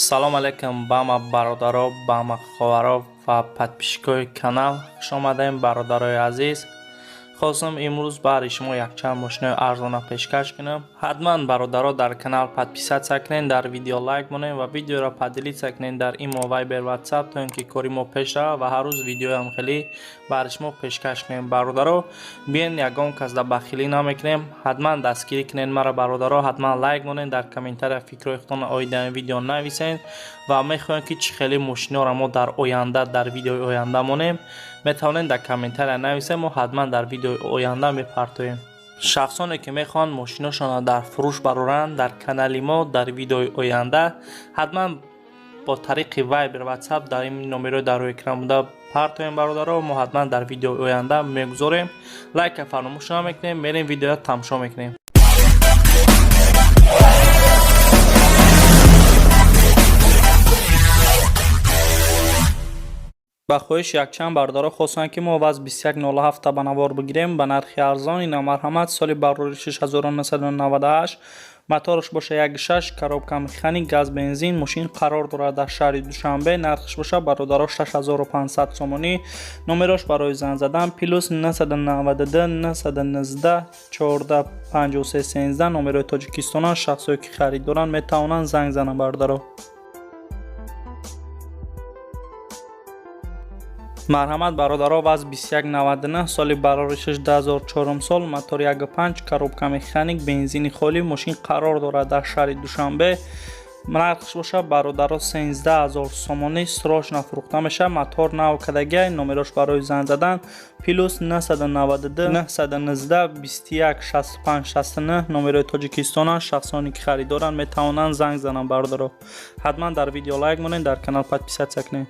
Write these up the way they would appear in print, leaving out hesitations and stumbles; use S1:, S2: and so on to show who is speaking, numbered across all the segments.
S1: Салом алейкум ба ҳама бародаро, ба ҳама хоҳаро ва подписчикои канал. Хуш омадаем, бародарои азиз. Хостам имрӯз баҳри шумо якчанд мошинои арзона пешкаш кунам. Ҳатман, бародаро, дар канал подписаться кунед, дар видео лайк монед ва видеоро поделиться кунед дар имо, вайбер, ватсап, то ин ки кори мо пеш равад ва ҳар рӯз видеоям хеле баҳри шумо пешкаш кунем. Бародаро, биен, ягон кас да бахилӣ намекунем. Ҳатман дастгирӣ кунед мара, бародаро, ҳатман лайк монед, дар комментария фикрҳои худтон оид дар ин видео нависед ва мехоҳем, ки чӣ хеле мошиноро мо дар оянда, дар видеои оянда монем, метавонед дар комментария нависед, мо ҳатман дар видеои оянда мепартоем. Шахсоне ки мехоҳанд мошиношонро дар фурӯш бароранд дар канали мо дар видеои оянда, ҳатман бо тариқи вайбер, ватсап дар ин номерҳои дар рӯи экран буда партоем, бародаро, мо ҳатман дар видеои оянда мегузорем. Лайка фаромӯш намекунем, мерем, видеоя тамошо мекунем. Ба хоҳиши якчанд бародаро хостанд, ки мо ВАЗ 2107 ба навор бигирем ба нархи арзон. Ина, марҳамат, соли баррори 6998, мотораш боша 1.6, коробка механик, газ, бензин. Мошин қарор дорад дар шаҳри Душанбе. Нархаш боша, бародаро, 6500 сомонӣ. Номерош барои занг задан плюс 992 919 14 53 13, номерои Тоҷикистонанд. Шахсое ки харид доранд, метавонанд занг зананд, бародаро. Марҳамат, бародаро, ВАЗ 2199, соли бароришаш 2004 сол, мотор 1.5, коробка механик, бензини холӣ. Мошин қарор дорад дар шаҳри Душанбе. Нархш боша, бародаро, 13 000 сомонӣ, срочно фурӯхта мешавад. Мотор нав кардагиай. Номерош барои занг задан плюс 992 919 21 65 69, номерои Тоҷикистонанд. Шахсоне ки харидоранд, метавонанд занг зананд. Бародаро, ҳатман дар видео лайк монед, дар канал подписаться кунед.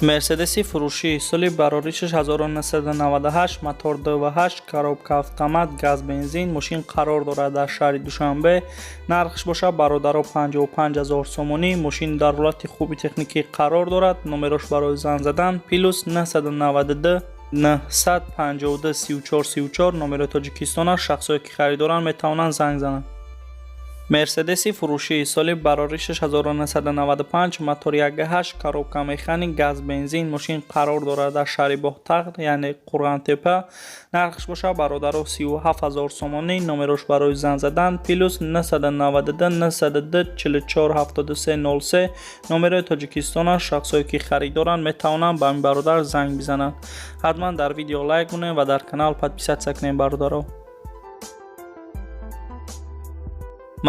S1: Мерседеси фурӯшӣ, соли бароришаш 1998, мотор 2.8, коробка автомат, газ, бензин. Мошин қарор дорад дар шаҳри Душанбе. Нархш бошад, бародаро, 55 000 сомонӣ. Мошин дар ҳолати хуби техникӣ қарор дорад. Номерош барои занг задан плюс 992 952 34 34, номерои Тоҷикистон аст. Шахсое ки харидоранд, метавонанд занг зананд. Мерседеси фурӯшӣ, соли бароришаш 1995, мотор 1.8, коробка механик, газ, бензин. Мошин қарор дорад дар шаҳри Бохтар, яъне Қурғантепа. Нархш бошад, бародаро, 37 000 сомонӣ. Номерош барои занг задан плюс 992 902 44 73 03, номерои Тоҷикистон аст. Шахсое ки харидоранд, метавонанд ба ин бародар занг бизананд. Ҳатман дар видео лайк монед ва дар канал подписаться кунед, бародаро.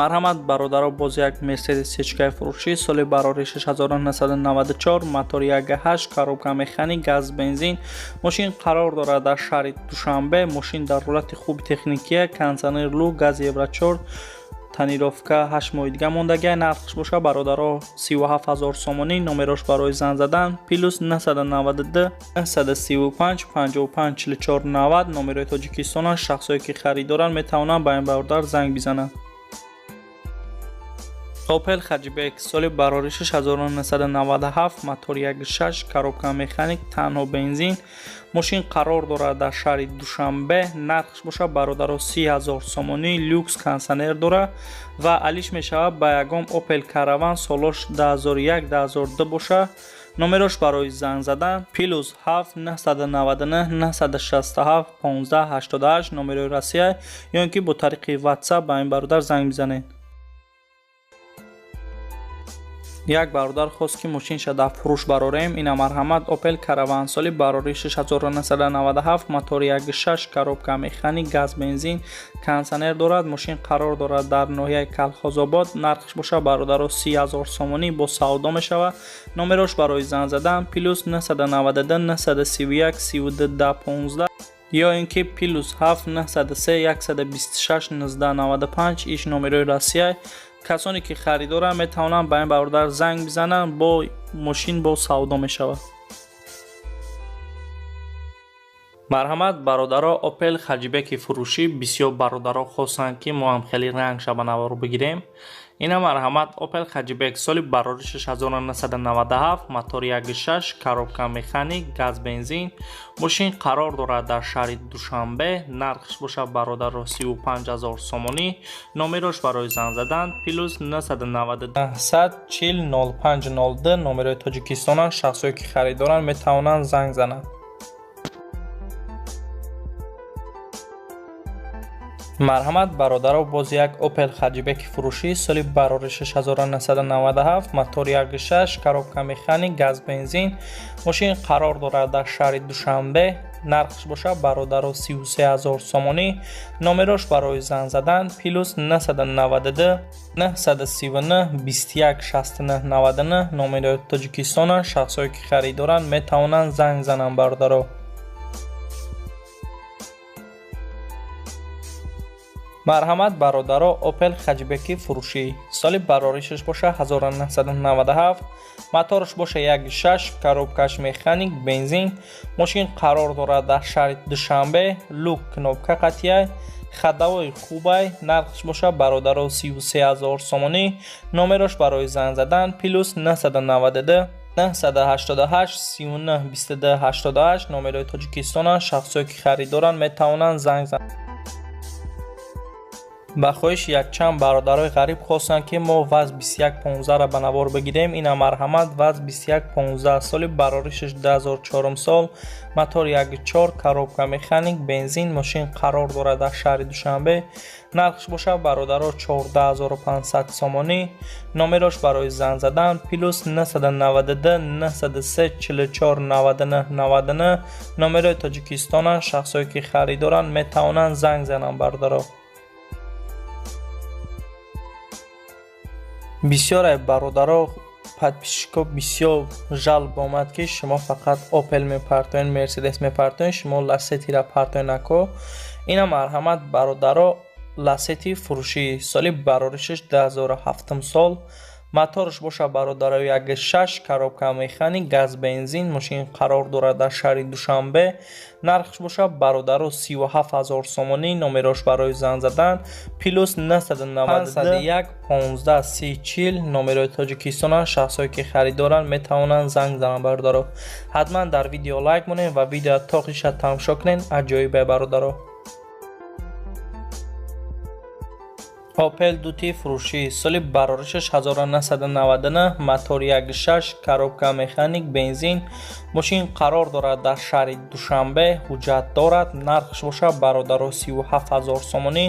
S1: Марҳамат, бародаро, боз як Мерседес сечкаи фурӯшӣ, соли бароришаш 1994, мотор 1.8, коробка механик, газ, бензин. Мошин қарор дорад дар шаҳри Душанбе. Мошин дар ҳолати хуби техникия, кондитсионер, люк, газ евро 4, тонировка 8 моҳи дига мондагиа. Нархш боша, бародаро, 37 000 сомонӣ. Номерош барои занг задан плюс 992 935 55 44 90, номерои Тоҷикистон аст. Шахсое ки харидоранд, метавонанд ба ин бародар занг бизананд. Опел Хэтчбек, соли бароришаш 1997, мотор 1.6, коробка механик, танҳо бензин. Мошин қарор дорад дар шаҳри Душанбе. Нархш бошад, бародаро, 30 000 сомонӣ. Люкс, кондитсионер дорад ва алиш мешавад ба ягон Опел Караван, солош 2001, 2002 бошад. Номерош барои занг задан плюс 7 999 967 15 88, номерои Россия, ё ин ки бо тариқи WhatsApp ба ин бародар занг бизанед. Як бародар хост, ки мошинша дар фурӯш барорем. Ина, марҳамат, Опел Караван, соли барори 1997, мотори 1.6, коробка механик, газ, бензин, кондитсионер дорад. Мошин қарор дорад дар ноҳияи Калхозобод. Нархш бошад, бародаро, 30 000 сомонӣ, бо савдо мешавад. Номерош барои занг задан плюс 992 931 32 15 ё ин ки плюс 7 903 126 19 95, иш номерои Россия. Касоне ки харидоранд, метавонанд ба ин бародар занг бизананд, бо мошин бо савдо мешавад. Марҳамат, бародаро, Опел Хэтчбеки фурӯшӣ. Бисёр бародаро хостанд, ки мо ҳам хеле ранг шабанавор бигирем. Ина марҳамат Opel Hatchback соли бароришаш 1997, мотор 1.6, коробка механик, газ бензин. Мошин қарор дорад дар шаҳри Душанбе, нархш бошад бародаро 35000 сомонӣ. Номерош барои занг задан плюс 999 40 05 02 номерои Тоҷикистонанд. Шахсое ки харидоранд метавонанд занг зананд. Марҳамат бародаро, боз як Opel Hatchback фурӯшӣ соли бароришаш 1997, мотор 1.6, коробка механик, газ бензин. Мошин қарор дорад дар шаҳри Душанбе, нархш бошад бародаро 33000 сомонӣ. Номерош барои занг задан плюс 992 939 21 69 99 номерои Тоҷикистонанд. Шахсое ки харидоранд метавонанд занг зананд бародаро. Марҳамат бародаро, Opel Hatchback фурӯшӣ соли бароришаш бошад 1997, мотораш бошад 1.6, коробкаш механик, бензин. Мошин қарор дорад дар шаҳри Душанбе, люк кнопка қатъияй, ходовой хубай, нархш бошад бародаро 33000 сомонӣ. Номерош барои занг задан плюс 992 988 39 22 88 номерои Тоҷикистонанд. Шахсое ки харидоранд метавонанд занг зананд. Ба хоҳиши якчанд бародарои ғариб хостанд, ки мо ВАЗ 2115-ро ба навор бигирем. Ина марҳамат ВАЗ 2115 соли бароришаш 2004 сол, мотор 1.4, коробка механик, бензин. Мошин қарор дорад дар шаҳри Душанбе, нархш бошад бародаро 14500 сомонӣ. Номерош барои занг задан плюс 992 903 44 99 99 номерои Тоҷикистонанд. Шахсое ки харидоранд метавонанд занг зананд бародаро. Бисёре бародаро подписчико бисёр жалоб омад, ки шумо фақат Opel мепартоен, Mercedes мепартоен, шумо Ласетиро партоен нако. Ина марҳамат бародаро, Ласети фурӯшӣ соли бароришаш 2007 сол, мотораш бошад бародаро 1.6, коробка механик, газ бензин. Мошин қарор дорад дар шаҳри Душанбе, нархш бошад бародаро 37000 сомонӣ. Номерош барои занг задан плюс 992 15 30 40 номерои Тоҷикистонанд. Шахсое ки харидоранд метавонанд занг зананд бародаро. Ҳатман дар видео лайк монед ва видео то охириша тамошо кунед. Аҷоибе бародаро. Opel Duty фурӯшӣ соли бароришаш 1999, мотор 1.6, коробка механик, бензин. Мошин қарор дорад дар шаҳри Душанбе, ҳуҷҷат дорад, нархш бошад бародаро 37000 сомонӣ.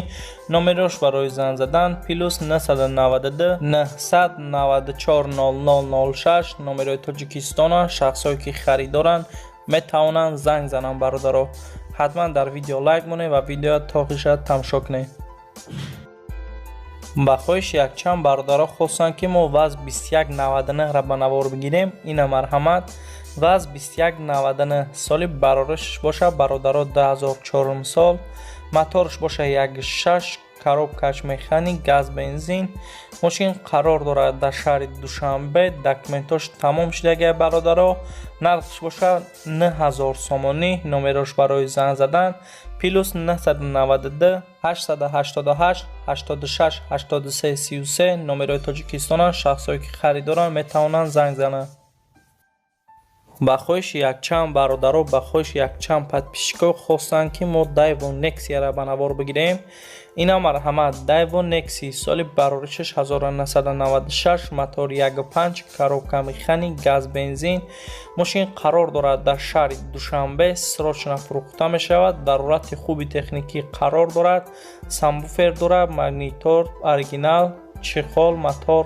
S1: Номерош барои занг задан плюс 992 994 0006 номерои Тоҷикистонанд. Шахсое ки харидоранд метавонанд занг зананд бародаро. Ҳатман дар видео лайк монед ва видео то охириша тамошо кунед. Ба хоҳиши якчанд бародаро хостанд, ки мо ВАЗ 2199-ро ба навор бигирем. Ина марҳамат ВАЗ 2199 соли бароришаш бошад бародаро 2004 сол, мотораш бошад 1.6, коробкаш механик, газ бензин. Мошин қарор дорад дар шаҳри Душанбе, документош тамом шудагия бародаро. Нархш бошад 9000 сомонӣ. Номерош барои занг задан плюс 992 888 86 83 33 номерои Тоҷикистонанд. Шахсое ки харидоранд метавонанд занг зананд. Ба хоҳиши якчанд бародаро, ба хоҳиши якчанд подписчико хостанд, ки мо Daewoo Nexia-ро ба навор бигирем. Ина марҳамат Daewoo Nexia соли бароришаш 1996, мотор 1.5, коробка механик, газ бензин. Мошин қарор дорад дар шаҳри Душанбе, срочно фурӯхта мешавад, дар ҳолати хуби техникӣ қарор дорад, сабвуфер дорад, магнитор оригинал, чехол, мотор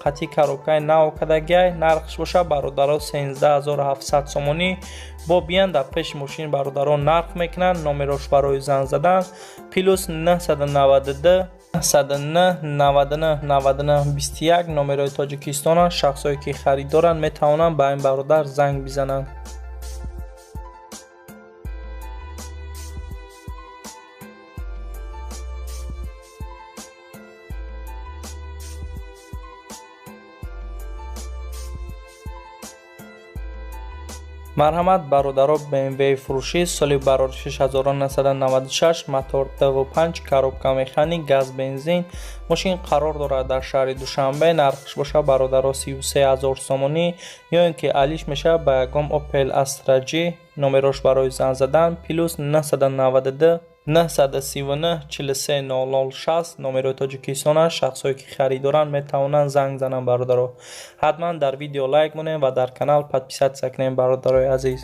S1: қатъи коробкаи нав кардагиай. Нархш бошад бародаро 13700 сомонӣ. Бо биян дар пеши мошин бародаро нарх мекунанд. Номерош барои занг задан плюс 992 909 99 99 21 номерои Тоҷикистонанд. Шахсое ки харидоранд метавонанд ба ин бародар занг бизананд. Марҳамат, бародаро, BMW фурӯшӣ, соли бароришиш 1996, мотор 2.5, коробка механик, газ, бензин. Мошин қарор дорад дар шаҳри Душанбе. Нархш боша, бародаро, 33 ҳазор сомонӣ ё ин ки алиш мешавад ба ягон Opel Astra G. Номерош барои занг задан плюс 992 939 43 00 60, номерои Тоҷикистон аст. Шахсҳое ки харидоранд, метавонанд занг зананд. Бародаро, ҳатман дар видео лайк монем ва дар канал подписаться кунем, бародарои азиз.